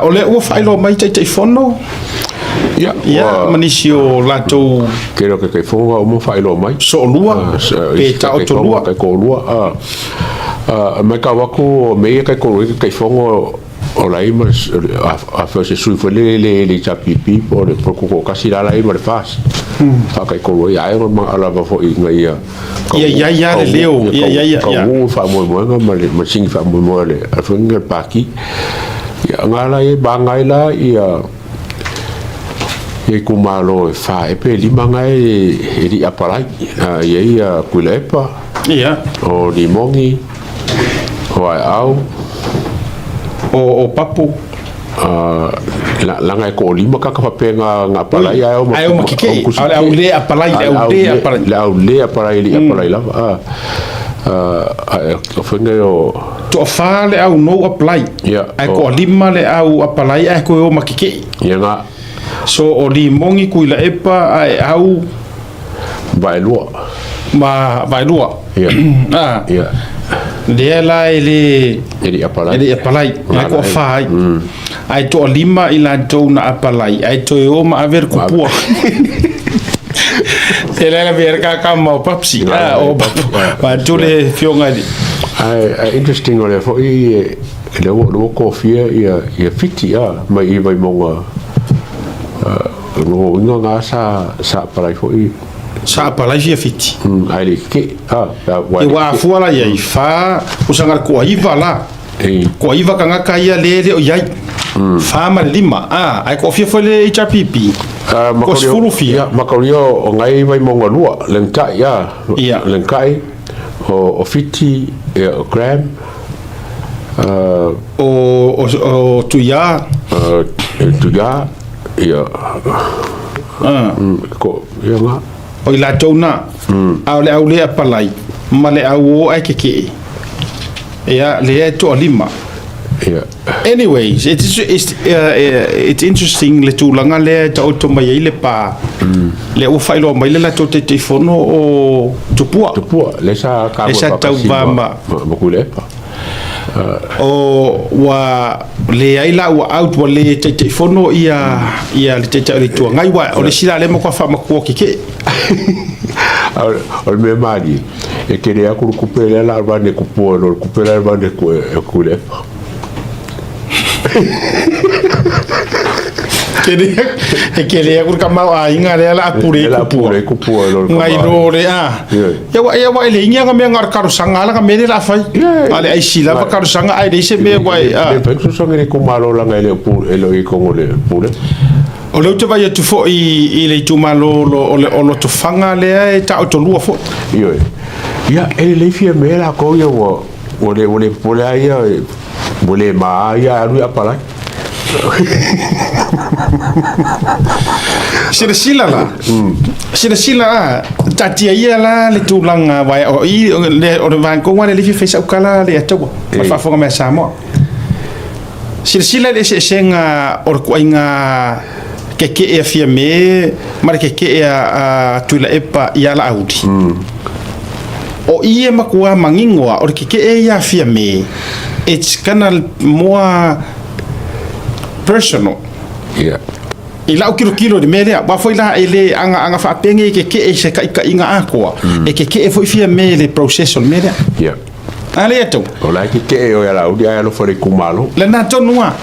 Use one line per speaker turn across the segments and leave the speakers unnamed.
O lea ua faailoa mai Taitaifono
Ia,
ia
ua
ma nisi o latou
tele o Taitaifono ua uma faailoa mai.
Soolua pe
Isi Taitaifono
taotolua.
taitoalua. Matau atu o mea ia taitoalua ai Taitaifono o la e i ai ma le afai o se sui foi lele le le HRPP po o le Tutoatasi la la e i ai ma le FAST. Faataitolu ai ae ona lava foi ina ia
Ia i ai lava le leo, ia i ai, ia.
Taunuu le faamoemoega ma le sini faamoemoe a le foi le Pati. Ia na la e maga ai la ia itumalo e 4 ea pe 5 na e le i apalai. E i ai ia Tuilaepa, o Limoni, o Aeau,
o Papu.
Leaga e toalima tagata faapea na apalai ae o
Ae o ma kekee, a o le au le apalai, le au le apalai.
Le au le apalai, e le i apalai lava. Ae o faiga ia o.
Toafa le au no apply, ae toalima le au apalai ae toe o ma kekee.
Ia na.
So o Limogi, Tuilaepa, Aeau.
Vaelua.
Ma Vaelua.
Ia. Ia.
Lea la e le.
E le i apalai.
E le i apalai. Ae toafa ai. Ae toalima i latou na apalai, ae toe o ma ave le kupua. E le la vea ka ka ma o Papsi. Ah, o Papu. Ma tu le fionga i.
Ae interesting o lea foi lea ua tofia ia Fiti mai i Vaimauga. O lona uiga na sa apalai foi.
Sa apalai fia Fiti.
Ae le i kekee.
E ua afua la i ai, fa, pusaga le toaiva la. Toaiva tagata ia lea e le o i ai. Fa ma le lima, a, ae toafia foi le HRPP? Toasefulu fia.
Mataulia o nai Vaimauga 2, Lengtai, a. Lengtai, o Fiti, o Graham.
O Tuiā.
Tuiā, ia. Ia nga.
O i latou na, a o le au le apalai, ma le au o ae kekee. Ia, lea e toalima.
Ia.
Anyways, it's interesting le tulaga lea e taoto mai ai le pa, lea ua faailoa mai le latou Taitaifono o Tupua.
Tupua, lea sa
tauva
ma Tuilaepa.
O ua leai la ua out, ua le Taitaifono ia ia le Taitai o le Itu Agai, aua o le isi la lea e matua faamatua kekee.
O le mea malie, e tele atu le tupe lea o le a run e Tupua i lo le tupe la e run e Tuilaepa.
E tele atu le tamaoaiga lea o le a pule ai Tupua.
Pule ai Tupua i lo le
Nai lo le a. Ia ua ia ua e leai ni aga mea na o le talosaga lava na mea lea o le a fai. A o le aisi lava talosaga ae leai se mea ua e a.
Le mafai ona fesoasoani i le itumalo leaga e le o i ai i totonu o le Pulega.
O lea ou te vaai atu foi i le itumalo o Lotofaga lea e taotolua foi.
Ioe. Ia, e lelei fia mea latou ia ua ua le ua le popole lava ia ua le ma ia alu i apalai.
Silasila la, silasila a, taatia ia la le tulaga aua o i o le vaega lea e fia fai sau tala le Ataua ma le faafofoga mai a Samoa. Silasila i le eseesega o le ituaiga kekee a Fiame ma le kekee a Tuilaepa ia Laauli. O i e matua manino lava, o le kekee ia a Fiame, it's kinda more personal.
Yeah.
I lau tilotilo i le mea lea, aua foi la e le aga faapea nei e kekee i se taitaiga atoa, e kekee foi Fiame i le process o le mea lea.
Yeah.
A le atu.
O la e kekee oe a Laauli ae alofa i le itumalo.
Lena tonu lava.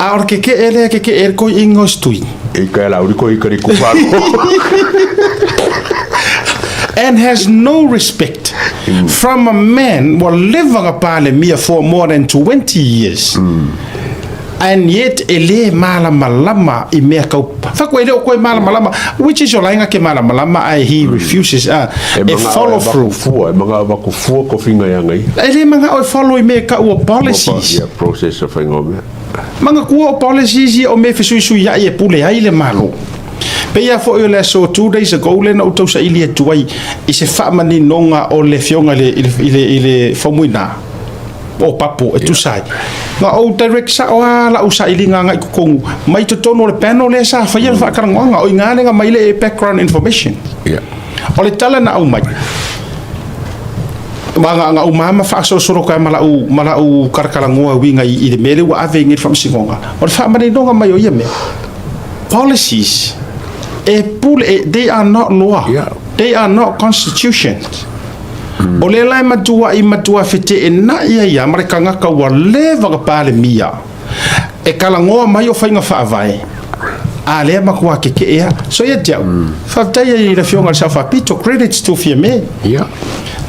A o le kekee lea e kekee ai le toeaina o se tui.
E ika e Laauli koe ika i le itumalo.
And has no respect from a man ua leva na Palemia for more than 20 years. And yet e le malamalama i mea kau whaku e le o koe malamalama which is o lainga ke malamalama ae he refuses e follow through.
E manga e vaku fua kofinga ia ngai.
E le manga o e follow i mea kau o policies.
Yeah, process o whainga o mea.
Manga kua o policies ia o mea fesuisui ai e pule ai le malo. Pei foi o le aso 2 days ago le na ou tausaili atu ai i se faamaninoga o le afioga i le Faumuina o Papo e tusa ai. Na ou direct sao lava lau sailiga agai i totonu mai totonu o le panel lea sa faia le faatalanoaga, o i ina lea na aumai le background information. O le tala na aumai, Ua uma ma faasolosolo atu ai ma lau ma lau talatalanoa e uiga i le mea lea ua ave i le faamasinoga. O le faamaninoga mai o ia mea. Policies e pule, they are not law. They are not constitutions. O lea la e matuai matua feteenai ai lava ma le tagata ua leva ona Palemia e talanoa mai o faiga faavae, a lea matua tetee lava. So ia te au, faafetai ai i le Afioga i le Sao Faapito, credits to Fiame.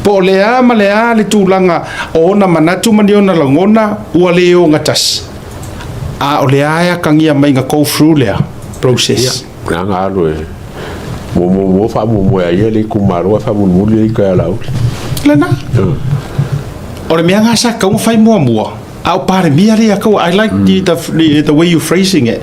Po o le a ma le a le tulaga o ona manatu ma ni ona lagona ua le ogatasi, a o lea e atagia mai na go through lea process.
Ia, na alu e muamua faamuamua ia ia le itumalo ae faamulimuli le ita ia Laauli.
Lena. O le mea lena sa tatau ona fai muamua, a o Palemia lea tau, I like the way you phrasing it.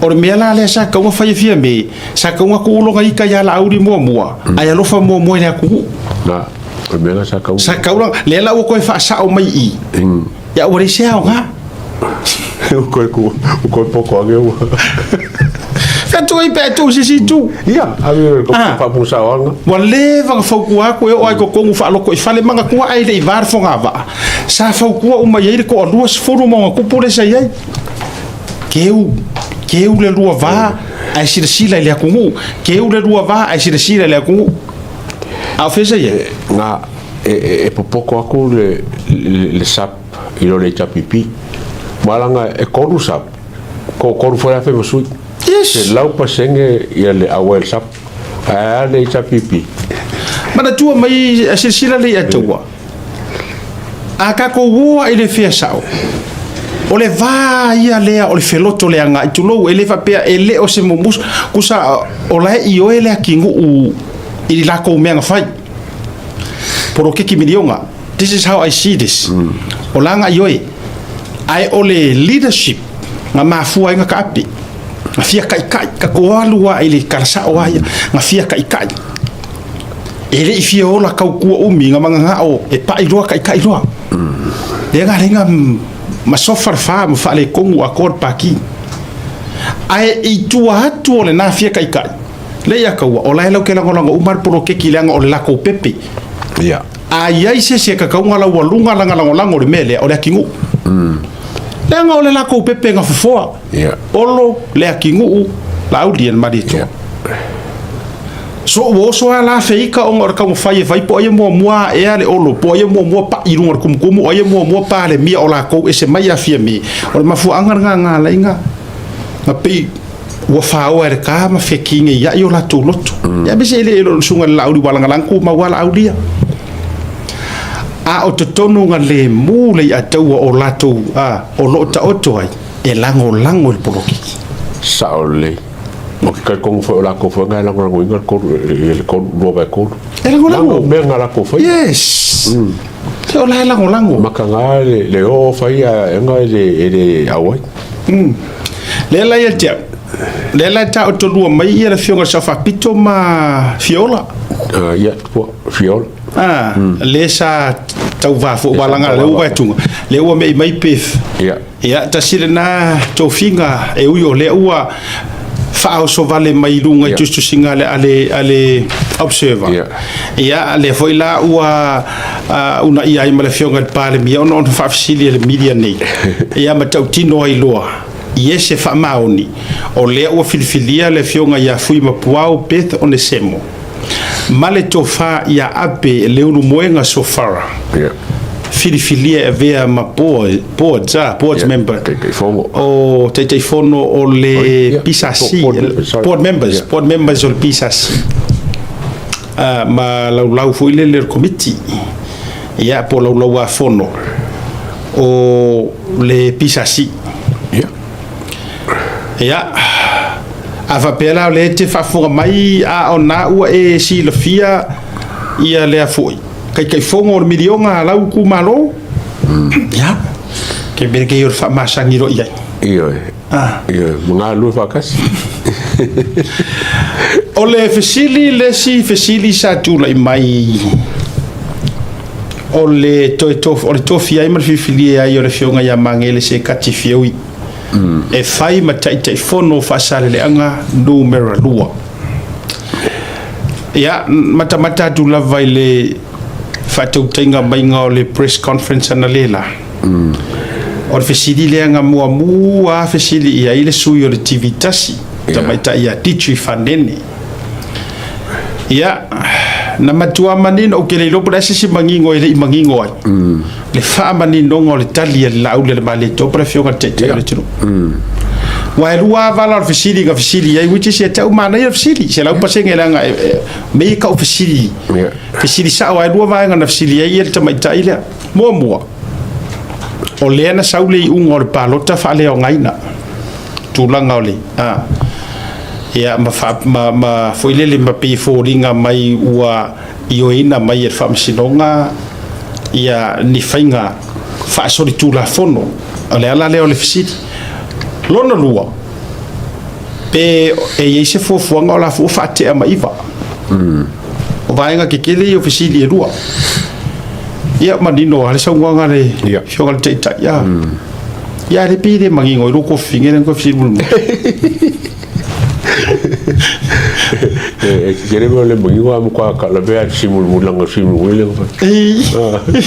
O le mea la lea sa tatau ona fai e Fiame, sa tatau ona tuu lona ita ia Laauli muamua, ae alofa muamua i le atunuu.
Na, o le mea lena sa tatau.
Sa tatau la, lea la ua toe faasao mai i i, ia ua leai se aoga.
Ua toe ku, ua toe poto ane ua.
Fea atu ai pe a tuu i se isi itu.
Ia, ave le faapusaoaga.
Ua leva ona fautua atu e oo lava i totonu faaloto i fale manatua ae le i va le fogavaa. Sa fautua uma i ai le toalua sefulu ma ona tupu lea sa i ai. Keu, keu le lua va ae silasila i le atunuu. Keu le lua va ae silasila i le atunuu. A o fea sa i ai?
Na, e popoto atu le SAP i lo le HRPP. Ma laga e tolu SAP, toatolu foi afe ma sui. 100% ia le auai le SAP. Ae a le HRPP?
Manatua mai silasila le ia taua. A tatou o lava i le fea sao, o le va ia lea o le feloto leaga, tulou, e le faapea e le o se mumusu, tusa o la e ioe le atunuu i le latou mea na fai. Poloketi miliona. This is how I see this. O la na ioe. Ae o le leadership na mafua ai na taape. Na fia taitai, tatou alu lava i le tala sao lava ia, na fia taitai. E le i fia ola tautua umi na mananao e pai loa taitai loa. Lea na ala ai na masofa le fa ma faaletonu atoa le Pati. Ae i tua atu o lena fia taitai, lea ia taua, o la e latou te lagolago uma le poloketi leaga o le latou pepe. A i ai se isi e tatau ona laualuga lana lagolago i le mea lea, o le atinuu. Leaga o le latou pepe na fofoa. Olo, le atinuu, Laauli e le Malietoa. So ua oso lava la feita ona o le taumafai e fai po o ai e muamua aea le Olo, po o ai e muamua pai i luga o le tumutumu, o ai e muamua Palemia o latou ese mai ia Fiame. O le mafuaaga lena na ala ai na pei ua faoa e le ta ma fekineiai o latou loto. Ia aemaise e le o le susuga i le Laauli ua lagalaga tumau lava Laauli ia. A o totonu na lemu le iataua o latou o lo o taoto ai e lagolago i le polokiki.
Sao lelei. Ou te talitonu foi o latou foi na e lagolagoina le tolu, le tolu, lua vae tolu.
E lagolago.
Lana mea na latou faia.
Yes. Se o la e lagolago.
Mataga le oo fai a ega e le auai.
Lea la ia te au, lea la e taotolua mai ia le Afioga i le Sao Faapito ma Fiola.
Ia, tupua, Fiola.
Lea sa tauva foi aua leaga lea ua vaai atu, lea ua mei mai pe. Ia, tasi lena tofiga e ui o lea ua faaoso vale mai i luga i tusitusiga a le, a le Observer. Ia, lea foi la ua uunaia ai ma le Afioga i le Palemia ona ona faafesili e le media nei, ia ma tautino ai loa i ese faamaoni o lea ua filifilia le Afioga ia Fuimapuao Beth Onesemo ma le tofa ia Ape Leulumoega Sofara, filifilia e avea ma board, board member, o Taitaifono o le PSC, board members, board members o le PSC, ma laulau foi lele o le Komiti, ia, po o laulauafono o le PSC. Ia, a faapea la o lea e te faafofoga mai a o na ua e silafia ia lea foi Taitaifono o le miliona a lau itumalo, ia, ke mea lenei o le faamasani loa i ai.
Ioe. Ioe, ma galulue faatasi.
O le fesili, le isi fesili sa tulai mai, o le toe o le tofia ai ma le filifilia ai o le Afioga ia Magele Sekati Fieui e fai ma Taitaifono o Faasaleleaga Numera 2. Ia, matamata atu lava i le Faatautaiga maiga o le press conference analeila. O le fesili lea na muamua fesili i ai le sui o le TV tasi, tamaitai ia Ditri Fanene. Ia, na matua manino, ou te le iloa po o le a se isi manino e le i manino ai. Le faamaninoga o le tali a le Laaulialemalietoa po o le Afioga i le Taitai o le atunuu. Aua e lua lava vala o le fesili na fesili ai, which is ia te au manaia le fesili, 100% leaga mea ia e tau fesili, fesili sao lava. E lua vaega na fesili ai le tamaitai lea. Muamua, o lea na sau le iuga o le palota faaleaogaina tulaga o le a ia ma, fa, ma, ma foi lele ma pei e foliga mai ua ioeina mai e le Faamasinoga ia ni faiga faasolitulafono. O le ala lea o le fesili. Lona lua, pe e i ai se fuafuaga o la fua faatea ma iva. O vaega kekele ia o fesili e lua. Ia manino lava le saunoaga a le Afioga i le Taitai. Ia, ia le pei e le manino i lou tofiga lea na toe fesili mulimuli.
E tele mea o le manino a matua lavea le fesili mulimuli leaga o le fesili mulimuli lea na fai.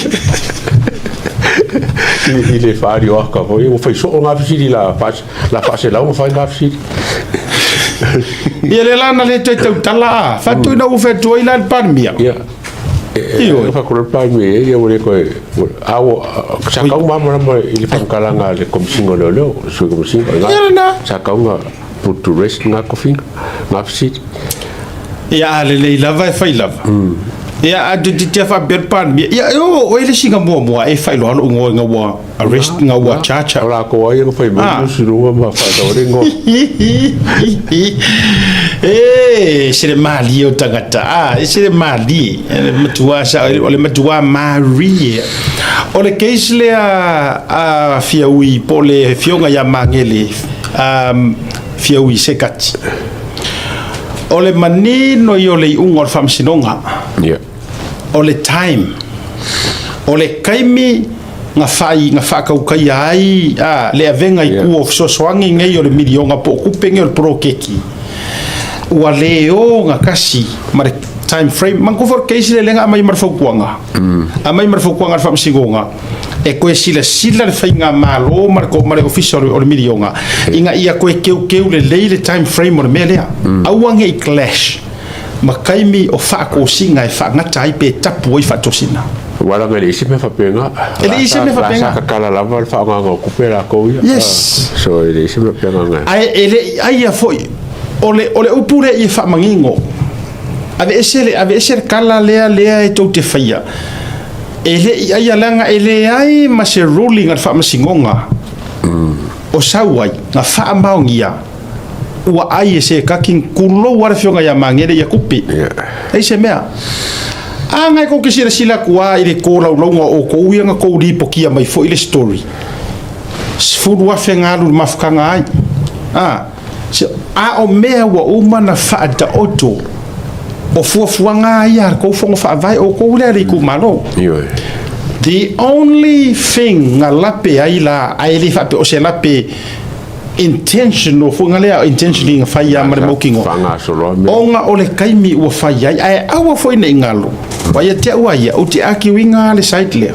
I le faaali o aka foi, ua fai soo ngā fesili la faaselau na fai ngā fesili.
Ia lea la na le toe tautala a, faatuina ua fai atu ai la le Palemia.
Ia. Ioe. Fa ko le Palemia ia ua le koe a ua sa kau malamalama i le faamatalaga a le Komesina o Leoleo, le Sui Komesina.
Ia lena.
Sa kau na put to rest ngā tofiga, ngā fesili.
Ia a lelei lava e fai lava. Ia a toeitiiti lava faapea le Palemia, ia e o oe le isi na muamua e faailoa lou igoa ina ua arrest, ina ua charge.
O latou ai na fai mai lusiluga ma faatau ai le igoa.
E se le malie o tagata, a, e se le malie, e le matua sa, o le matua marie. O le case lea a Fiaui po o le Afioga ia Magele, Fiaui Sekati. O le manino ia o le iuga o le Faamasinoga. O le time, o le taimi na fai na faatautaia ai a le avega i tua o fesoasoani nei o le miliona po o tupe nei o le poloketi, ua le ogatasi ma le time frame. Manatua foi o le case lea lea na aumai ma le fautuaga, aumai ma le fautuaga a le Faamasinoga e toe silasila le faigamalo ma le Ofisa o le Miliona ina ia toe teuteu lelei le time frame o le mea lea, aua ne i clash ma taimi o faatosina e faagata ai pe tapu ai faatosina.
Aua leaga e leai se mea faapena.
E leai se mea faapena.
La sa tatala lava le faaaogaina o tupe a latou ia.
Yes.
So e leai se mea faapena.
Ae e le i aia foi. O le upu lea ia faamanino. Aveese le, aveese le kala lea lea e tou te faia. E le i aia leaga e leai ma se ruling a le Faamasinoga o sau ai na faamaonia ua ai e se kaki kulou a le Afioga ia Magele ia kupe. Leai se mea. A ngai kou te silasila atu a i le tolaulauga o outou ia na tou lipotia mai foi le story. 10,000 na alu i le mafutaga ai. A, a o mea ua uma na faataoto o fuafuaga a ia a le tou fono faavae, o outou lea le itumalo. The only thing na lape ai la, ae le faapea o se lape intentional foi na lea, intentionally na fai a ma le mautinoa, ona o le taimi ua fai ai, ae aua foi ne i galo, aua ia te au a ia, ou te arguinga le side lea,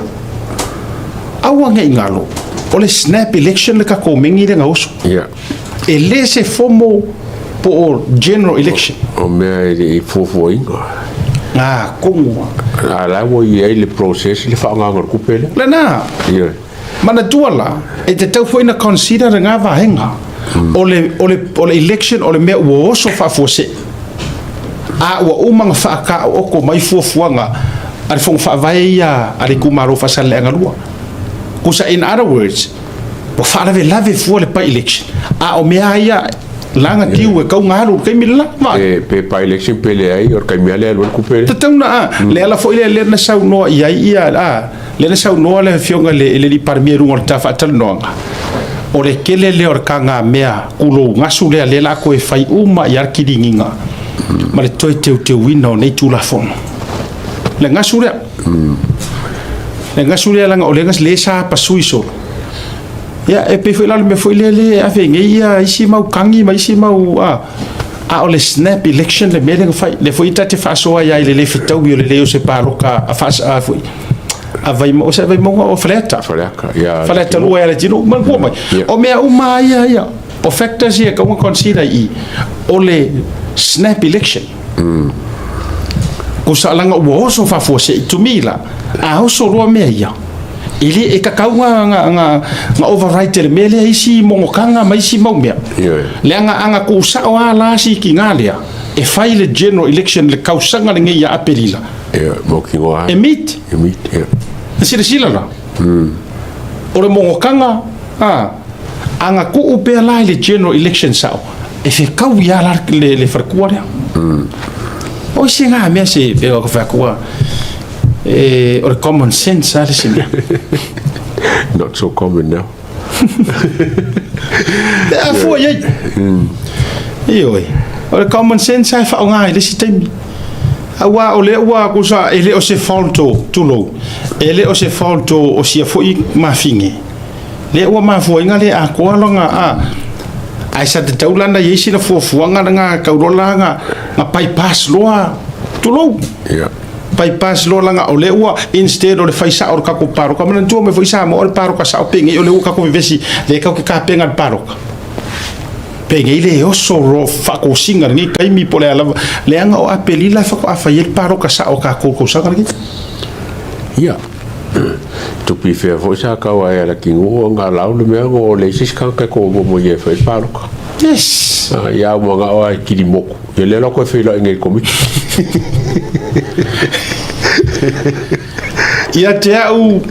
aua ne i galo, o le snap election le tatou megi lea na oso. E le se formal po o general election.
O mea e le i fuafuaina.
Ngā kongo.
A la ua i ai le process le faaaogaina o le tupe lea.
Lena.
Ioe.
Manatua la, e tatau foi na consider lena vaega. O le, o le, o le election o le mea ua oso faafuasei. A ua uma ona faataoto mai fuafuaga a le Fono Faavae ia a le itumalo o Faasaleleaga 2. Tusa in other words, ua faalavelave fua le by-election, a o mea lava ia laga tiu e tau na alu i le taimi le la.
Pe, pe by-election pe leai, o le taimi lava lea e alu ai le tupe lea.
Tatau na, a, le ala foi lea lea na saunoa i ai ia, a, lea na saunoa le Afioga i le, i le Alii Palemia i luga o le ta faatalanoaga, o le tele lea o le tagamea kulou gasu lea lea la toe fai uma i ai le kiliniga ma le toe teuteuina o nei Tulafono. Le gasu lea. Le gasu lea leaga o lea lea sa pasui solo. Ia, e pei foi la o le mea foi lea lea e ave ai nei ia isi mau kagi ma isi mau, a, A o le snap election le mea lea na fai, lea foi ta te faasoa ai i le le fetaui o le lei o se paloka a faasa a foi a Vaimauga, o se Vaimauga o Faleata.
Faleata, ia.
Faleata 2 ia le tino, manatua mai. O mea uma ia ia, o factors ia ka ua consider i o le snap election. Ko sa langa ua oso faafuasei to me la, a oso loa mea ia. E le e kakau nga, nga, nga, nga override le mea lea isi mogokaga ma isi mau mea. Leaga aga kuusao a la si ki ngā lea, e fai le general election le kausaga lenei ia Aperila.
Ia,
E meet.
E meet, ia.
E silasila la. O le mogokaga, a, aga kuu pea la i le general election sao, e fekau ia la le falekua lea. O isi ngā mea se pe o ka whakua, e, o le common sense a le se mea.
Not so common now.
Te a fua iai. Ioe. O le common sense ai whaonga i le si taimi. Aua o le ua kusa e le o se fault o tulou. E le o se fault o sia foi mafinge. Le ua mafuainga le a koa longa a ai sa te taulana i isi na fuafuaga nga kaulola nga nga bypass loa tulou. Bypass loa langa o le ua instead o le fai sao o le kako paroka mana tua me foi sa mo o le paroka sao penge o le ua kako vevesi le kau ke kapenga le paroka. Penge le oso ro whakosinga ngi kaimi po le alava le anga o apelila whako a whai le paroka sao ka koukou sanga ngi.
Ia. Tupi fea foi sa kau ai ala ki ngu nga lau le mea ngo le isi ka ka ko mo mo ye fai paroka.
Yes.
Ia mo nga o ai kiri moku. Ia le loko e whaila i ngai komiti.
Ia te au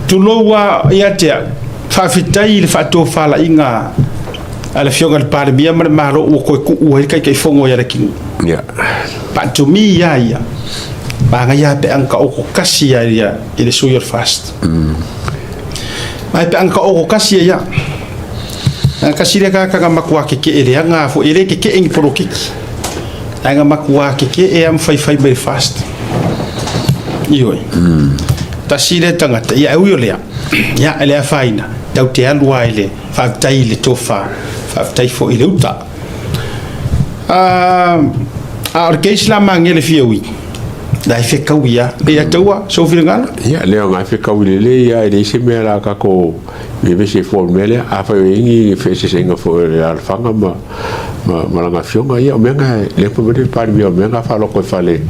tuloua ia te au faafetai i le faatofalaiga a le afioga i le Palemia ma le Malo ua toe tuu ai le Taitaifono ia Leatinuu.
Ia.
Paatumi ia ia, manaia pe aga taoto kasi ia ia i le sui o le FAST. Mai pe aga taoto kasi ia ia. Aga kasi le kaka nga matua keke'e leaga foi e le keke'e ni polokiki. Ae nga matua keke'e a ma faifai mai le FAST. Ioe. Tasi lea tagata, ia e ui o lea, ia e le afaina, tau te alu lava i le faafetai i le tofa, faafetai foi i le uta. A o le case la magele fia ui, la e fekau ia, e ia taua, sou finagalo?
Ia, lea o ngai fekau i lelei ia, e leai se mea la kako vevesi e fua o le mea lea, afai o i ai ni feeseeseaiga foi o le alafaga ma ma lana afioga, ia o mea na lea fai mai le Palemia o mea na faaloko e fale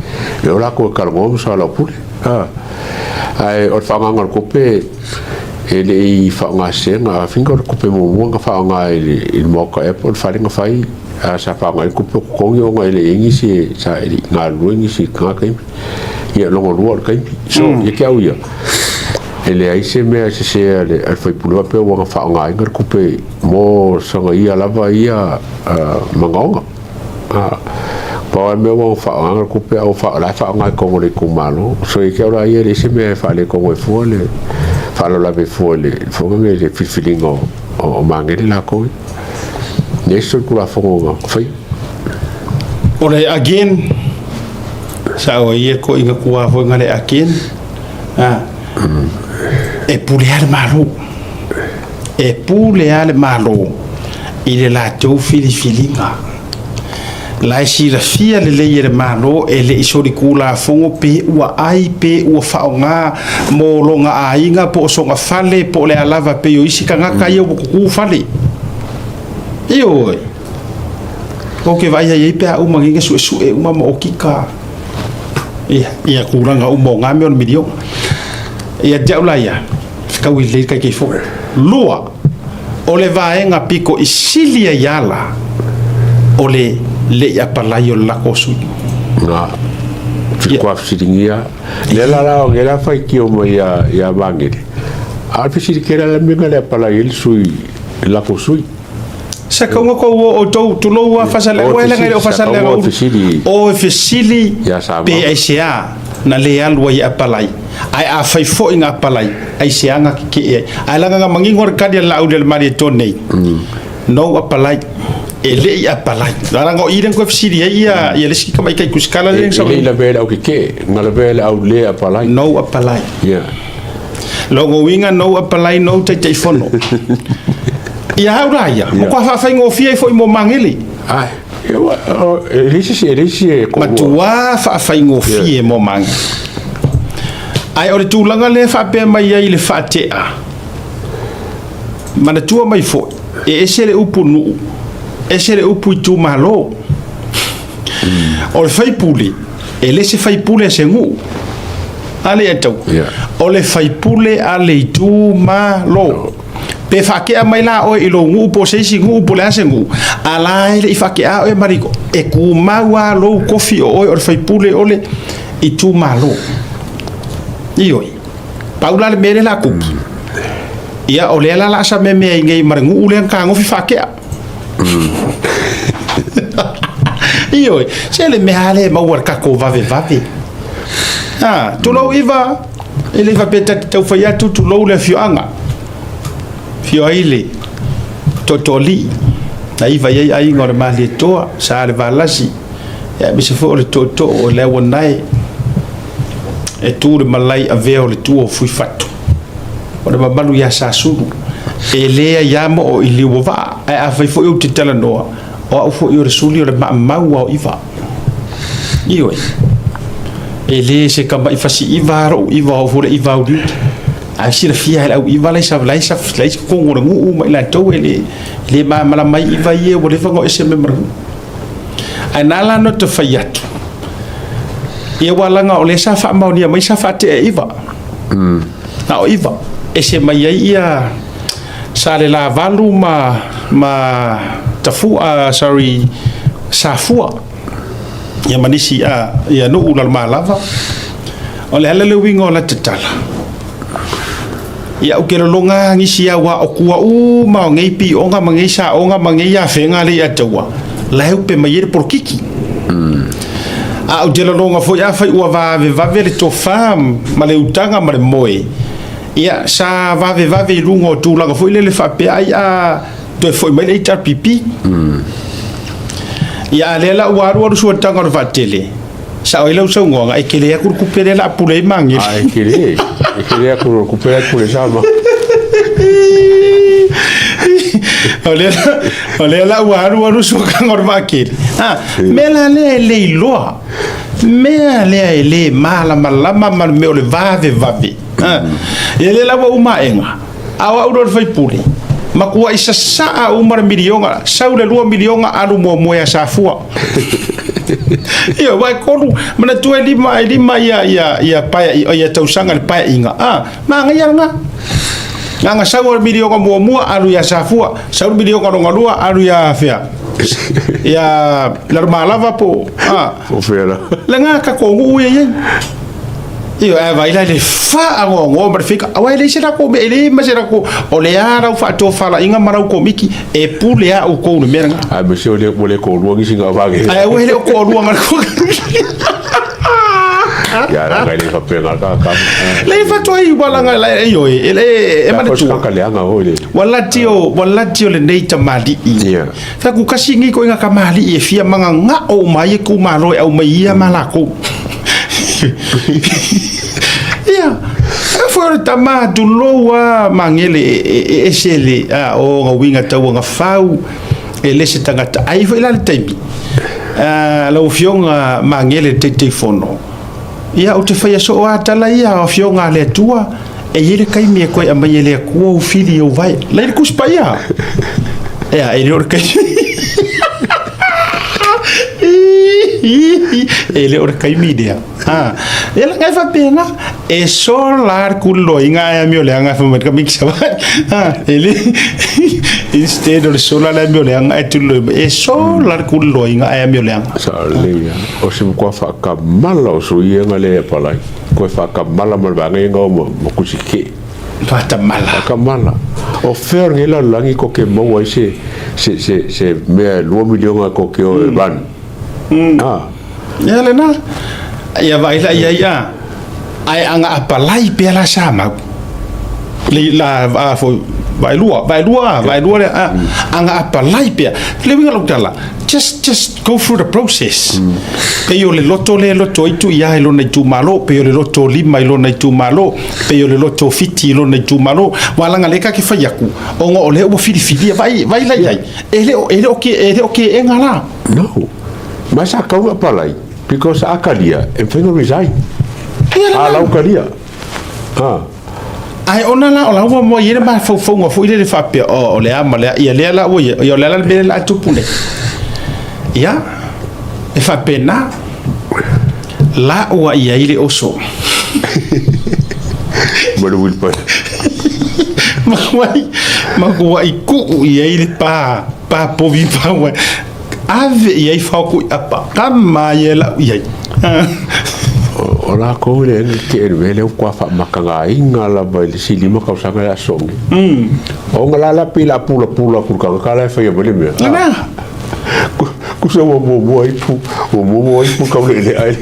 e o latou e talanoa ma soalaupule. Ae o le faaaogaina o le tupe e le i faaaogasesea, finga o le tupe muamua na faaaoga i le Maota ea po o le fale na fai, a sa faaaoga ai le tupe o totogi ona e le i ai nisi e sa e le i galulue nisi i lena taimi. Ia lona lua o le taimi. So, ia te au ia, e leai se mea e sese a le sui usufono faapea ua na faaaogaina le tupe mo sana ia lava ia manaoga. Pau lava le mea ua faaaogaina le tupe a ua la e faaaoga i totonu o le itumalo. So ia te au la ia e leai se mea e faaletonu ai fua le faalavelave fua i le fono lenei i le filifiliga o Magele latou ia. Leai se solitulafono na faia.
O le again, sao ai ia koʻi tua foi nga le again, e pule lava le Malo. E pule lava le Malo i le latou filifiliga. La e silafia lelei e le Malo e le i solitulafono pe ua ai pe ua faaaoga mo lona aiga po o sona fale po o le a lava pei o isi tagata ia ua kukū fale. Ioe. Kou ke vaai ai pe a uma nei suesue uma ma okika. Ia, ia tulaga uma o ngā mea o le miliona. Ia te au la ia, fekau i lelei le Taitaifono. Lua, o le vaega pito i sili ai ala o le le i apalai o le lako o sui.
Na, whitu fesiligia. Lea la la, lea la faitio mai ia, ia Magele. A o le fesili kela la mea le apalai ai le sui, le lako sui.
Sa kaunga ko ua o tou tulou a fasalega
O
ua
e
ele o
fesili, sa
fasalega
kaunga o
ulu
fesili
o e fesili
ia
pe
Samoa.
aisea na le alu ai e apalai ae afai foi na apalai aisea na keke'e ai ae laga na manino le kali a le Laauli a le Malietoa nei no apalai e le i apalai laga o i lea na toe fesili ai ia ia le isi tamaitai tusikala
E
lea
e le i lavea i le au keke'e, na lavea i le au le apalai.
No apalai.
Ia.
Logo uiga no apalai no Taitaifono. Ia au la ia, matua faafaigofie ai foi mo Magele.
Ai. E leai se isi, e leai se isi e toalua.
Matua faafaigofie mo Magele. Ae o le tulaga lea e faapea mai ai i le faatea, manatua mai foi, e ese le upu nuu, ese le upu itumalo. O le faipule, e le se faipule a se nuu. A le atau. O le faipule a le itumalo. Pe faatea mai la oe i lou nuu po o se isi nuu po o le a se nuu, a la e le i faatea oe ma le e tumau lava lou tofi o oe o le faipule o le itumalo. Ioe. Pau la le mea lea o le a tupu, ia o lea la o le a sameme ai nei ma le nuu lea na tagofi faatea. Ioe, se le mea lava lea e maua i le tatou vavevave. A, tulou Iva, e le faapea ta te tau fai atu, tulou le afioaga. Afio ai le Tootooalii, na iva i ai aiga o le Malietoa, Sa le Valasi, aemaise foi o le Tootoo o Leauanae, e tu le malae avea o le tua o Fuifatu. O le mamalu ia Sasulu, e leai lava moo i liu o vaa, ae afai foi ou te talanoa, o au foi o le suli o le maamau a o Iva. Ioe, e le se tama'i fasi iva lou iva o au foi le iva auliuli. Ae silafia e le au iva lai sa lai sa lai totonu o le nuu ma i latou e le le malamalama ai iva ia ua leva ona o ese mai ma le nuu. Ae na ala ona ta fai atu, ia aua leaga o lea sa faamaonia mai sa faatea e iva. Na o iva, ese mai ai ia Salelavalu ma ma Tafua, sorry, Safua, ia ma nisi a ia nuu Lalomalava. O le ala le uiga o lata tala, ia ou te lologa nisi aua o tua uma o nei pioga ma nei saoga ma nei afega le i ataua, la e upe mai ai le polokiki. A ou te lologa foi afai ua vavevave le tofa ma le utaga ma le moe, ia sa vavevave i luga o tulaga foi lele faapea ai a toe foi mai le HRPP. Ia a lea la ua alu alu suataga o le vaatele, sao ai lau saunoaga, e tele atu le tupe lea o le a pule ai Magele.
A e tele, e tele atu le tupe lea e pule sama.
O lea, o lea la ua alu alu suataga o le vaatele. A, mea la lea e le iloa, mea lea e le malamalama ma le mea o le vavevave. Ia lea la ua uma aega, a o au loa le faipule, matuai sasaa uma le miliona, sau le 2 miliona alu muamua ia Safua. Ia, aua e tolu, manatua e lima, e lima ia, ia, ia pae, ia tausaga le paeaiga, a, manaia lena. Na ona sau o le miliona muamua alu ia Safua, sau le miliona lona lua alu ia fea, ia Lalomalava po o, a.
Po o fea la.
Lena tatou nuu ia i ai. Ioe, ae vaai la i le faanoanoa ma le fika, aua e leai se latou mea, e leai ma se latou, o le a lau faatofalaiga ma lau komiti, e pule lava outou i le mea lena.
Ae aemaise ua le toalua nisi na vage.
Ae aua e le o toalua na
Ia, leaga e le faapena ka ka.
Le faatoa i walaga la ioe, e le e manatua.
Ka leaga hoi le.
Walati o walati o lenei tamalii.
Ia.
Fai atu kasi nei koiga tamalii e fia magagao uma ai itumalo e aumai ia ma lakou. Ia, e foi o le tama tulou a Magele e ese le a o ona uiga tau ona fau e le se tagata. Ai foi la le taimi, lau Afioga Magele le Taitaifono, ia ou te faia soo lava tala ia o Afioga a le Atua, e i ai le taimi e toe aumai e le Atua ou fili i ou vae. La i le Tusi Paia. Ea, e le o le taimi. E le o le taimi lea. Ha. E la ngai faapena. E sola le kuliloiga ae amioleaga e fai mai le kamikisa vai. Ha, e le instead o le sola le amioleaga ae tuliloi mai. E sola le kuliloiga ae amioleaga.
Sa lelei lava. O se matua faakamala o suiga lea e palai. Toe faakamala ma le vaega ia na o ma Kusike.
Faakamala.
Faakamala. O fea o lenei lalolagi ko ke maua ai se, se, se, se mea e 2 miliona ko ke o e run. Ah.
Ia lena. Ia vaai la iai a. Ae aga apalai pea la sa mau. Le la a foi Vaelua, vaelua, vaelua le a aga apalai pea. Le uiga o lau tala, just go through the process. Pei o le loto lea e loto ai Tuia i lona itumalo, pei o le loto 5 i lona itumalo, pei o le loto 7 i lona itumalo. Aua leaga lea ta te fai atu, ona o lea ua filifilia, vaai, vaai la i ai, e le o, e le o ke, e le o keega la.
No. Ma sa tau na apalai, because a talia, e mafai ona resign.
Ia la.
A lau talia. Ah.
Ae ona la o la ua moa i ai le mafaufauga foi lele faapea, oh, o le a ma le a, ia lea la ua ia, ia o le a la le mea lea o le a tupu nei. Ia, e faapena, la ua i ai le oso.
Ma le uilipaelo.
Makuai, makuai kuu i ai le pa, pa povi pa ua, ave i ai fao kui apa, kama ia lau i ai.
O lakou e leai ke le mea lea ua faamatagaina lava i le isi 5 tausaga le aso nei. Ona la la pei la pulapula atu i le tagata la e faia mai le mea.
Lena.
Tusa ua muamua ai pu, ua muamua ai pu taulealea ai.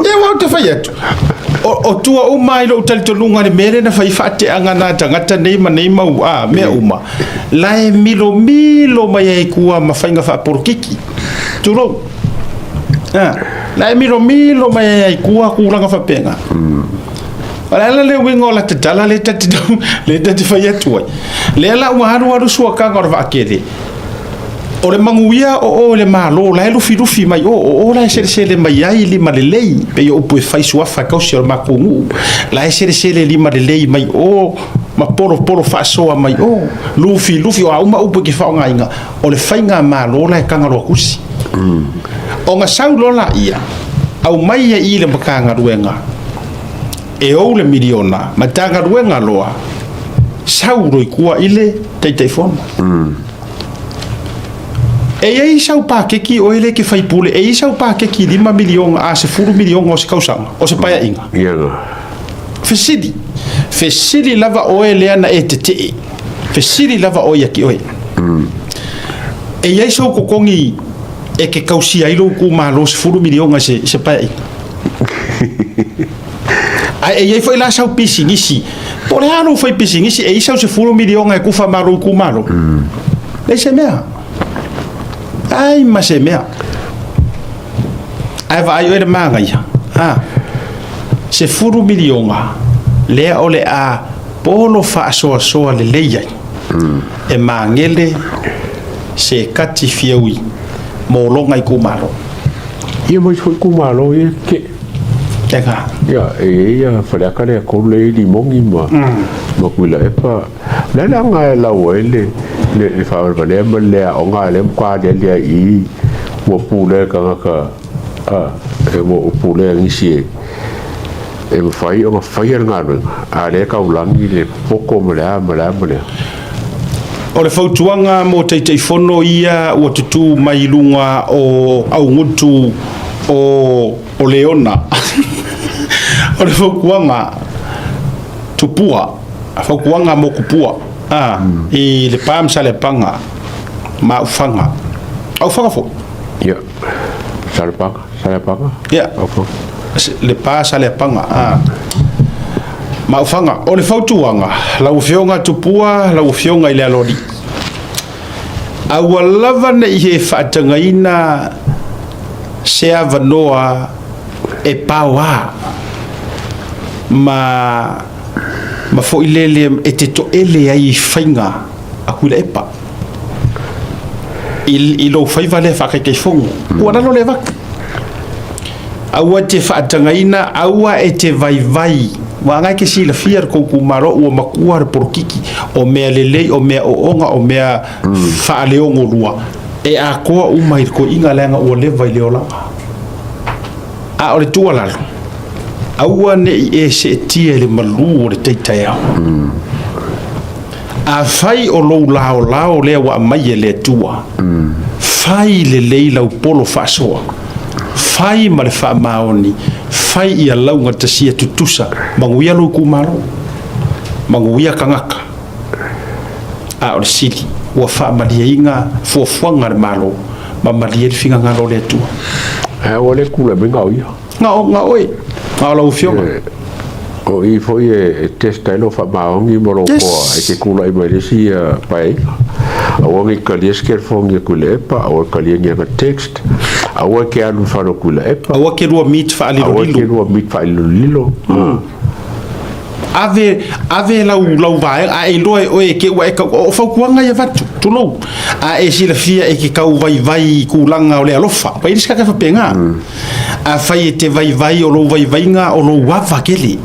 Ia ua ou te fai atu. O tua uma i lou talitonuga i le mea lea na fai faateaga na tagata nei ma nei mau a mea uma. La e milomilo mai ai tua ma faiga faapolokiki. Tulou. La e milomilo mai ai tua tulaga faapena. O le ala le uiga o la tatala le ta te le ta te fai atu ai. Lea la ua alu alu suakaga o le vaakele. O le manuia o o le malo la e lufilufi mai o o o la e selesele mai ai lima lelei pei o upu e fai suafa e kausi o le matou nuu. La e selesele lima lelei mai o ma polopolo faasoa mai o lufilufi o a uma upu e ke faaaogaina o le faigamalo la e tagaloa tusi. Ona sau loa laia aumai ia i le Matagaluega e ou le miliona, Matagaluega loa sau loa i tua i le Taitaifono. E i ai sau pakeki oe lea e te faipule, e i ai sau pakeki 5 miliona a 10 miliona o se tausaga, o se paeaiga. Fesili, fesili lava oe lea na e tetee, fesili lava oe ia te oe. E i ai sou totogi e te tausia ai lou itumalo 10 miliona i se paeaiga? Ae e i ai foi la sau pisinisi, po o le a lou fai pisinisi, e i ai sau 10 miliona e tufa ma lou itumalo? Leai se mea. Ai ma se mea. Ae vaai oe le manaia, a, 10 miliona lea o le a polo faasoasoa lelei ai e magele se kati fiaui mo lona itumalo.
Ia mai foi itumalo ia ke.
Eka.
Ia, e i ai ia Faleata lea tolu lea i Limogi ma ma Tuilaepa. O le a le aga e lau ai le le le faavalevalea ma le aoga lea matua aliali ai i i ua pulea e tagata a e ua pulea e nisi e e mafai ona faia le galuega, a o lea e taulagi le poto ma le a ma le a ma le a.
O le fautuaga mo Taitaifono ia ua tutū mai i luga o augutu o Leona. O le fautuaga tupua, fautuaga mo tupua a, i Lepa ma Saleapaga ma Aufaga. Aufaga foi?
Ia, Saleapaga, Saleapaga?
Ia,
Aufaga.
Lepa, Saleapaga a, ma Aufaga. O le fautuaga, lau Afioga Tupua, lau Afioga i le Aloalii, aua lava ne i e faatagaina se avanoa e paoa ma ma foi lele e te toele ai i faiga a Tuilaepa i lou faiva lea faataitaifono ua lalo le avatu. Aua e te faatagaina, aua e te vaivai, aua na e te silafia le tou itumalo ua matua le polokiki, o mea lelei, o mea ooga, o mea faaleogolua, e atoa uma i le toeaina leaga ua leva i le olaga. A o le tuualalo, aua ne i e seetia i le malu o le tai taeao. Afai o lou laolao lea ua aumai e le Atua, fai lelei lau polo faasoa, fai ma le faamaoni, fai ia laugatasia tutusa, manuia lou itumalo, manuia tagata. A o le sili, ua faamalieina fuafuaga a le Malo ma malie le finagalo o le Atua.
Ae ua le tulai mai na o ia.
Na o, na oe, na o lau Afioga.
O i foi e test ai lou faamaoni ma lou koa e te tulai mai le isi paeaiga. Aua ne i talia se telefoni a Tuilaepa, aua e talia ni ana text, aua e te alu i le fale o Tuilaepa.
Aua ke lua meet
faalilolilo. Aua ke lua meet faalilolilo.
Ave, ave lau, lau vaega, a e iloa e oe e ke ua e kau, o fautuaga ia avatu, tulou. A e silafia e ke kau vaivai i tulaga o le alofa, ua i ai le isi tagata e faapena. Afai e te vaivai o lou vaivaiga o lou ava tele,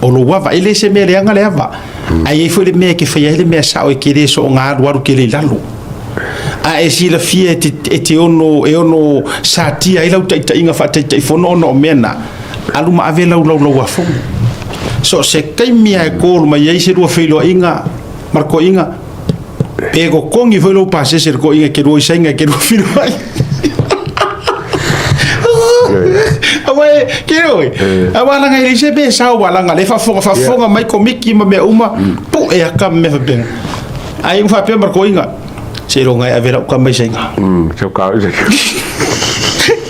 o lou ava, e le se mea leaga le ava, ae i ai foi le mea e te faia ai le mea sao e te le soona alualu tele i lalo. A e silafia e te, e te ono, e ono satia ai lau taitaiga faataitaifono ona o mea na, alu ma ave lau laulauafono. So o se taimi lava e call mai ai se lua feiloaiga ma le toeaina, pe totogi foi lou pasese i le toeaina e te lua i Saina e te lua feiloai. Aua e, ke oe, aua laga e leai se mea e sao aua laga o lea e faafofoga faafofoga mai komiti ma mea uma, pue aka ma mea faapena. Ae ua faapea ma le toeaina, seiloga e ave lau tama i Saina.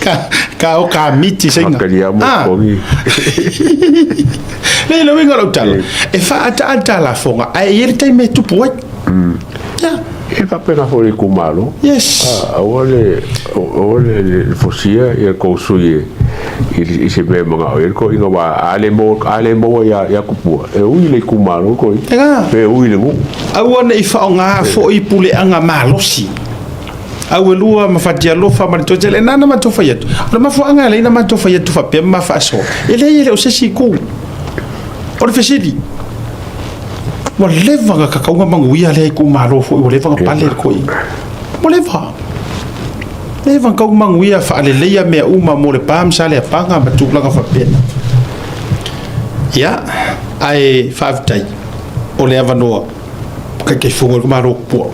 Ka, ka o ka miti Saina. Ah. Nei le uiga o lau tala, e faaataata lafoga, ae i ai le taimi e tupu ai. Yeah.
E faapena foi le itumalo.
Yes.
Aua le, aua le, le fosia ia kou sui e, i, i se mea e manao i ai le toeaina aua a le maua, a le maua ia, ia Tupua, e ui le itumalo le toeaina.
Ega.
Pe ui le nuu.
Aua ne i faaaoga foi puleaga malosi. Au e lua ma Fatialofa ma le Toetele, na na matou fai atu. O le mafuaaga e ala ai ona matou fai atu faapea ma faasoa, e leai e le o se isi itu. O le fesili, ua leva ona tatau ona manuia lea itumalo foi, ua leva ona pale le toeaina. Ua leva. Leva ona tatau ona manuia faaleleia mea uma mo Lepa ma Saleapaga ma tulaga faapena. Ia, ae faafetai o le avanoa Taitaifono o le Malo Pua.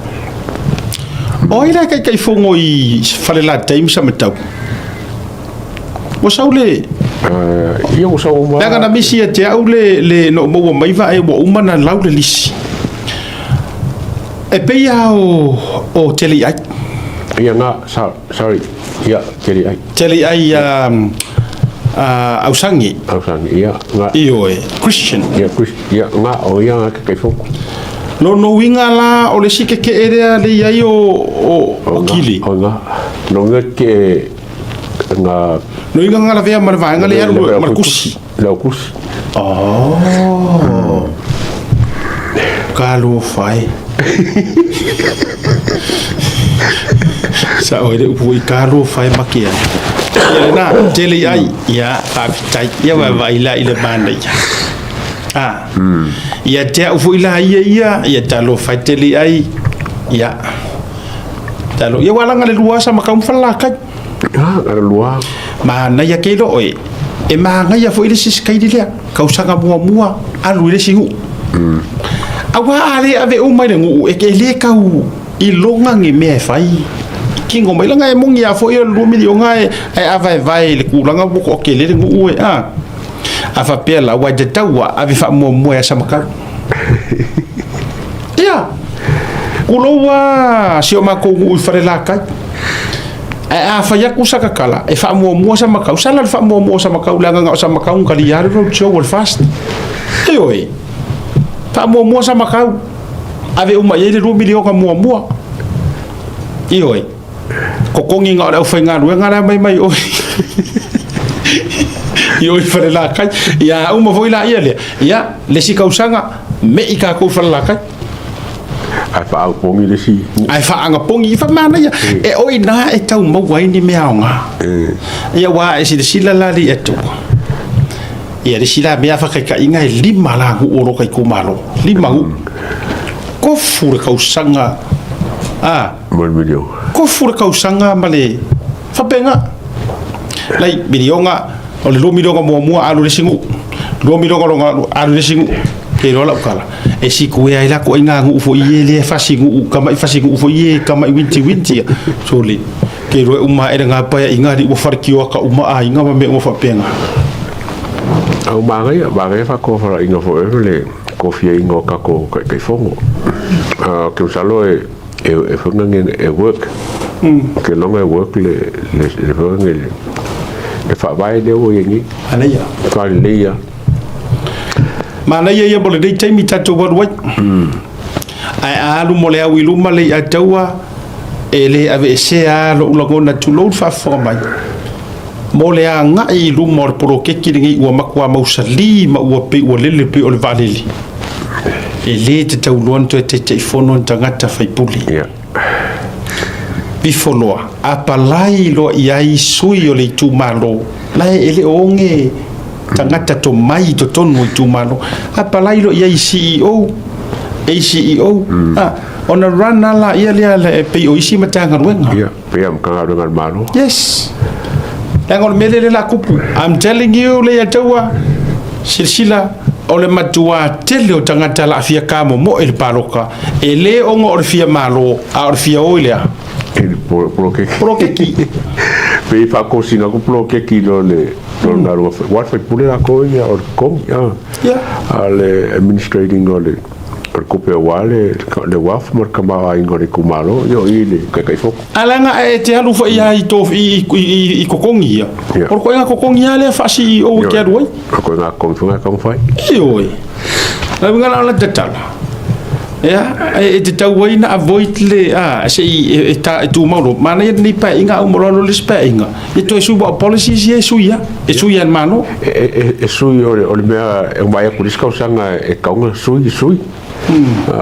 O ai la e taitaifono i Falelatai ma Samatau? Ua sau le...
Ia ua sau uma.
Leaga na misi ia te au le, le na ou maua mai vaa ua uma na lau le lisi. E pei lava o, o Teleiai.
Ia nga, sorry, ia Teleiai.
Teleiai Ausagi.
Ausagi, ia nga.
Ioe, Christian.
Ia, Christian. Ia, nga, o ia nga Taitaifono.
Lona uiga la, o le isi keke'e lea le i ai o, o, o Kili.
O nga, lona uiga ke, nga...
Lona uiga nga lavea ma le vaega lea alu ma le kusi.
Le au kusi.
Oh. Talofa e. Sao ai le upu i talofa e make ai. Ia lena, tele i ai. Ia, faafetai. Ia vaavaai la i le manaia. Ah. Ia te au foi la ia ia, ia talofa e tele i ai. Ia. Talo, ia ua laga le lua asa ma kau ma falalakai.
Ah, le lua.
Manaia ke iloa oe, e manaia foi le isi sikaili lea, kausaga muamua, alu i le isi nuu. Aua a le ave uma i le nuu, e le tau iloga ni mea e fai. Kino mai laga e moni lava foi o le 2 miliona e avaevae i le tulaga ua toatele le nuu e, a. A faapea la, ua e tatau lava ave faamuamua ia Samatau. Ia, tulou lava si o matou nuu i Falelatai. Ae a fai atu sa tatala, e faamuamua Samatau, sala le faamuamua o Samatau leaga na o Samatau na talia le road show o le FAST. Ioe, faamuamua Samatau, ave uma i ai le 2 miliona muamua. Ioe, totogi na o le aufaigaluega la e aumai mai o i o i Falelatai. Ia uma foi laia lea, ia, le isi tausaga, me'i tatou i Falelatai.
Ae faaagapogi le isi.
Ae faaagapogi, i faamanaia. E o i ina e tau maua ai ni mea aoga. Ia aua e silasila la le Atua. Ia le isi la mea faataitaiga e 5 la nuu o lota itumalo. 5 nuu. Tofu le tausaga. A.
Ma le miliona.
Tofu le tausaga ma le faapena. Lai miliona, o le 2 miliona muamua alu i le isi nuu. 2 miliona lona alu i le isi nuu. Ke iloa lau tala. E sikuea ai la koʻi nuu foi e lea fasinuu kamaʻi fasinuu foi e kamaʻi winti winti ia sole ke iloa e uma aʻe le gapae aiga alii ua faletioaka uma aiga ma mea uma faapena.
Au manaia, manaia faatofalaiga foi ma le kofiaina o tatou Taitaifono. Ou te masalo e e foi nani e work. Ou te iloa e work le le foi nani le faavae lea ua i ai nei.
Manaia.
Faaleleia.
Manaia ia mo lenei taimi tatou alu ai. Ae a alu mo le au i luma le Leiataua, e le aveesea lava lou lagona tulou le faafofoga mai, mo le agai i luma o le poloketi lenei ua matua mausali ma ua pei ua lele pei o le vaalele. E le tatau loa ona toe Taitaifono ni tagata faipule. Ifo loa, apalai loa i ai sui o le itumalo, la e le o oge tagata tomai i totonu o itumalo. Apalai loa i ai CEO, ACEO, ona run lava laia lea e pei o isi Matagaluega.
Ia, pei lava Matagaluega a le Malo.
Yes. Leaga o le mea lea la kupu. I'm telling you, Leiataua, silasila, o le matua tele o tagata la fia kamomoe i le paloka, e le ona o le fia malo, a o le fia o i le a?
I le poloketi.
Poloketi.
Pei faatosina atu poloketi i lo le galuega fai. Aua o le faipule latou ia o le totogi, a o le administrating o le tupe aua le wealth ma le tamaoaiga o le itumalo, ia o i le Taitaifono.
A leaga e te alu foi lava i totogi ia, o le ituaiga totogi lava lea faa-CEO e te alu ai.
O le ituaiga totogi foi lena e tatau ona fai.
Ioe. O le uiga la o le tatala, ia, e tatau ai ona avoid le, a, se i e tumau loa. Manaia lenei paeaiga, a uma loa le isi paeaiga, ia toe sui, aua o policies ia e sui lava, e sui lava e le Malo.
E sui o le mea e vaai atu i le isi tausaga e tatau ona sui, sui.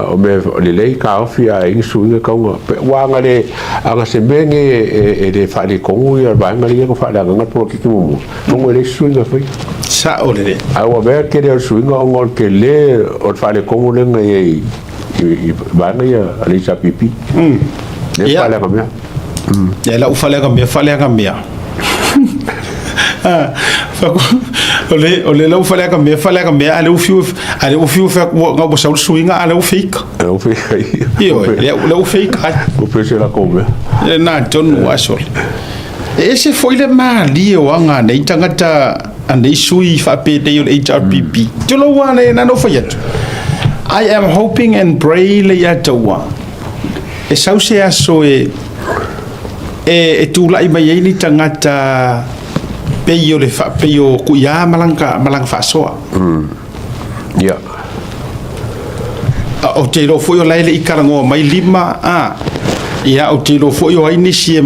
O mea lelei taofi a i ai ni suiga e tatau ona, aua ana le, ana se mea lenei e le faaletonu le vaega lea na faaleagaina le poloketi muamua, atonu e leai se suiga e faia.
Sao lelei.
Ae ua avea le tele o le suiga ona o le tele o le faaletonu lea na i ai i vaega ia a le HRPP. Lea e faaleaga mea.
Ia lau faaleaga mea, faaleaga mea. O le lau faaleaga mea, faaleaga mea, a le ua fiu, a le ua fiu fai atu ua sau le suiga, a le ua fake.
A ua fake.
Ioe, le ua fake ai.
Ua pese la kou mea.
E na tonu ua sole. E ese foi le malie o aga nei tagata anei sui faapenei o le HRPP. Tulou lava le na fai atu. I am hoping and pray le ia taua. E sau se aso e e tulai mai ai ni tagata pei o le pei o Kuia ma lana faasoa.
Ia.
Ou te iloa foi o la e le i talanoa mai lima, a. Ia, ou te iloa foi o ai nisi e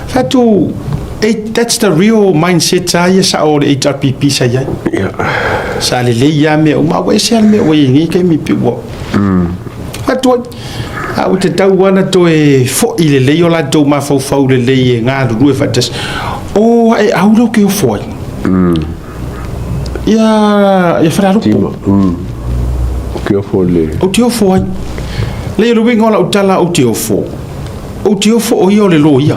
fai atu, that's the real mindset lava ia sao o le HRPP sa i ai. Sa lelei lava mea uma, a ua ese lava le mea ua i ai nei taimi pei ua. Fai atu ai, a ua tatau lava ona toe foi lelei o latou mafaufau lelei e galulue faatasi. O ae au lea ou te ofo ai. Ia Falealupo.
Ou te ofo le.
Ou te ofo ai. Leai o le uiga o lau tala ou te ofo. Ou te ofo o ia o le loia.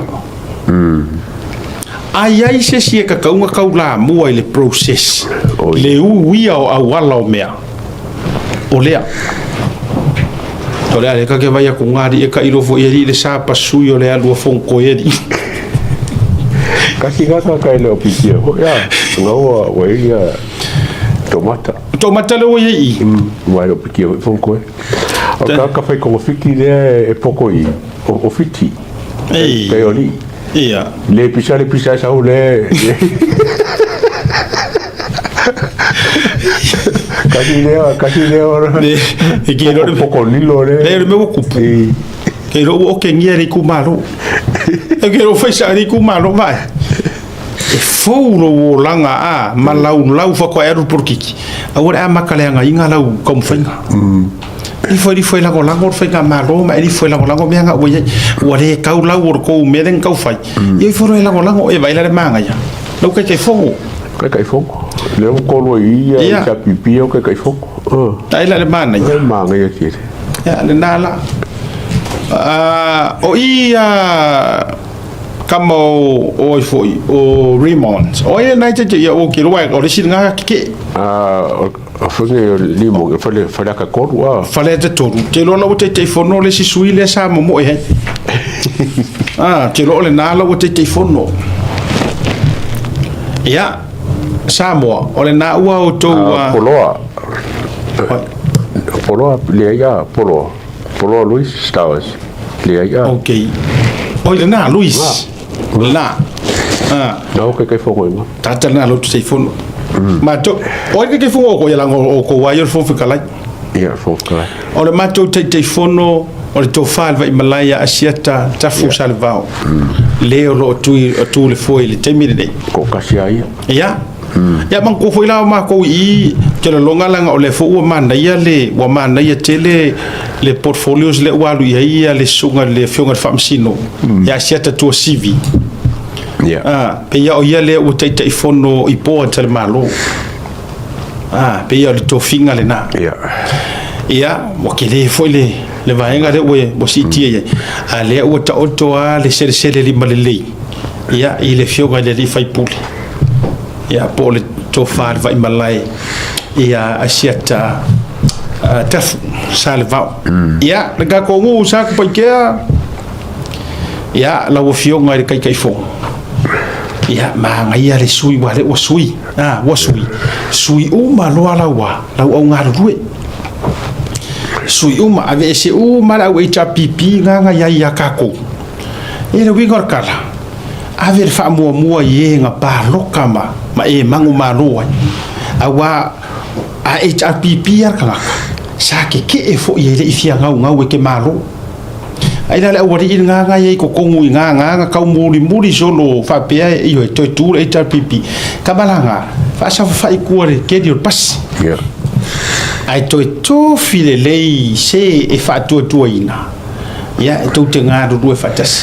A i ai se isi e tatau ona taulamua i le process, le uia o auala o mea, o lea. O lea, lea ta te vai atu ngā alii e tailo foi alii le sa pasui o le alu a Fonotoe alii.
Kasi gata kai le opitia foi a, nga ua ua ia tomata.
Tomata le ua ia i.
Ua le opitia foi Fonotoe. O ka ka whai kongofiti lea e poko i o, o fiti.
Ei.
Kai o alii.
Ia.
Le pisa le pisa sau le. Kasi lea, kasi lea ora.
Le, e ke ro
poko nilo le.
Le le me kupu. Ke ro o ke ngia le ku malo. E ke ro fai sa le ku malo vai. E fou lo o langa a ma lau lau fa ko aru porkiki. A ua le amata le agaiga lau taumafaiga. Ifo e ifo e lagolago le faigamalo ma e ifo e lagolago mea na ua i ai. Ua le tau lau o le tou mea lea na tau fai. Ia ifo loa e lagolago e vaai la le manaia. Lau Taitaifono.
Taitaifono. Lea ua tolu ai i ia HPP o Taitaifono.
Vaai la le manaia.
Le manaia tele.
Ia lena la. O i a kama o ai foi o Raymond. O ai nai te ia o ke roa o le isi lena keke.
O whangai o Limon, whale, whale aka koru a.
Whale aka toru. Te loa lau Taitaifono le isi sui lea sa momoe ai. Ah, te loa o lena lau Taitaifono. Ia, Samoa, o lena ua outou.
Poloa. Poloa, leai a, Poloa. Poloa Luis Stowers. Leai a.
Ok. Oi lena, Luis. Lena.
Ah. Na o Taitaifono i ma.
Tata lena lau Taitaifono. Matou, o ai le Taitaifono o outou? Ia leaga o outou lava ia o le Fofoga Fetalai.
Ia, Fofoga Fetalai.
O le matou Taitaifono o le Tofa i le Vaimalae ia Asiata Tafu Salevao, le o lo o tu le foe i le taimi lenei.
Toatasi lava ia.
Ia. Ia manatua foi la o matou i i, ou te lagona leaga o lea foi ua manaia le, ua manaia tele le portfolios lea ua alu i ai le susuga i le Afioga i le Faamasino ia Asiata Tuasivi.
Ia.
Ah, pei o ia lea ua Taitaifono i boards a le Malo. Ah, pei o le tofiga lena.
Ia.
Ia, ua tele foi le, le vaega lea ua, ua siitia i ai. A lea ua taoto lava le selesele limalelei, ia, i le Afioga i le alii faipule, ia, po o le Tofa a le Vaimalae, ia Asiata Tafu Salevao. Ia, le tatou nuu i Satupaitea, ia, lau Afioga i le Taitaifono, ia, manaia le sui, aua o lea ua sui, a, ua sui, sui uma loa lau a, lau au galulue. Sui uma, aveese uma le au HRPP na na i ai ia tatou. E le uiga o le tala, ave le faamuamua i e na paloka ma, ma e manumalo ai. Aua a HRPP lava le tagata, sa tetee foi e le i fia naunau e te malo. Ai la le aualii lena na i ai i totonu i ina na na tau mulimuli solo faapea ioe toe tu le HRPP. Kamalaga, faasafafai i tua i le keli o le pasi. Ae toe tofi lelei se e faatuatuaina, ia e tou te galulue faatasi.